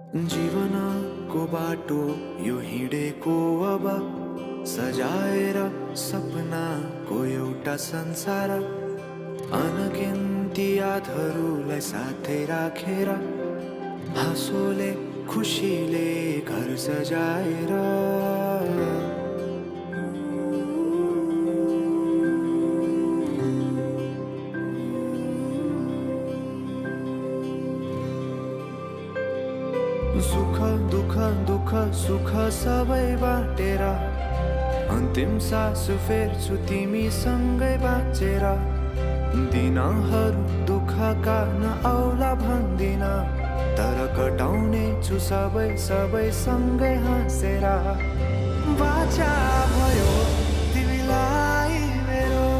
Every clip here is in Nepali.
जीवनको बाटो यो हिँडेको अब सजाएर सपनाको एउटा संसार अनगिन्ती यादहरूलाई साथै राखेर हाँसोले खुसीले घर सजाएर सुख दुःख दुःख सुख सबै बाटेर अन्तिम सास फेर्छु तिमीसँगै बाँचेर दिनहरू दुःखका नआउला भन्दिन तर कटाउने छु सबै सबै सँगै हाँसेर बाचा भयो तिमीलाई मेरो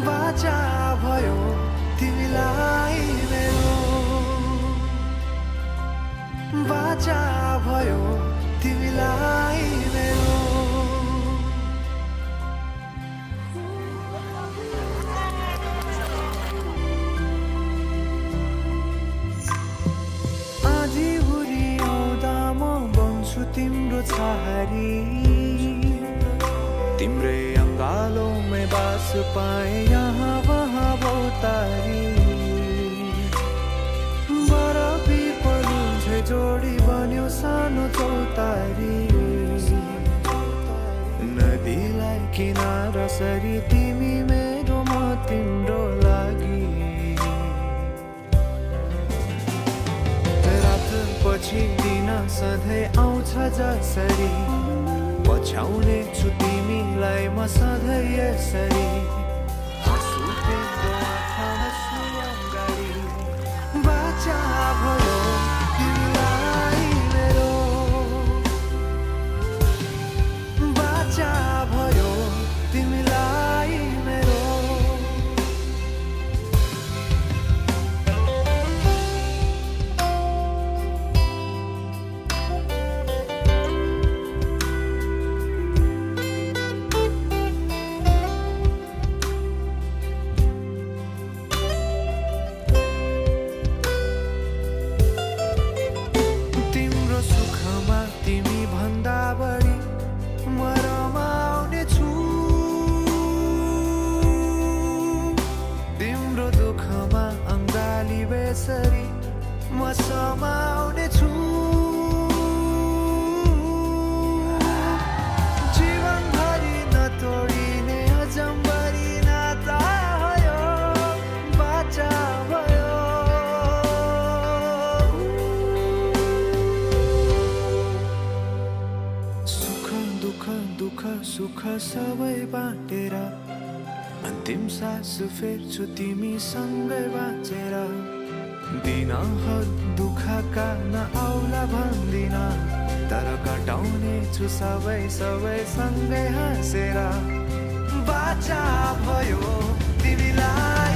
बाचा भयो तिमीलाई मेरो बाचा भयो तिमीलाई मेरो आधी हुरी आउँदा म बन्छु तिम्रो छहारी तिम्रै अङ्गालोमै बास पाएँ यहाँ वहाँ बहुतारी जोडी बन्यो सानो चौतारी नदीलाई किनारा सरी तिमी मेरो म तिम्रो लागि रात पछि दिन सधैँ आउँछ जसरी पछ्याउने छु तिमीलाई म सधैँ यसरी हाँसु तिम्रो आँखामा छु अगाडि बाचा भयो भयो तिमीलाई मेरो तिम्रो सुखमा तिमी भन्दा बढी रमाउने छु तिम्रो दुःखमा अङ्गाली बेसरी म समाउने छु जीवनभरि नतोडिने अजम्बरी नाता भयो बाचा भयो दुःख दुःख सुख सबै बाटेर अन्तिम सास फेर्छु तिमीसँगै बाँचेर दिनहरू दुःखका नआउला भन्दिन तर कटाउने छु सबै सबै सँगै हाँसेर बाचा भयो तिमीलाई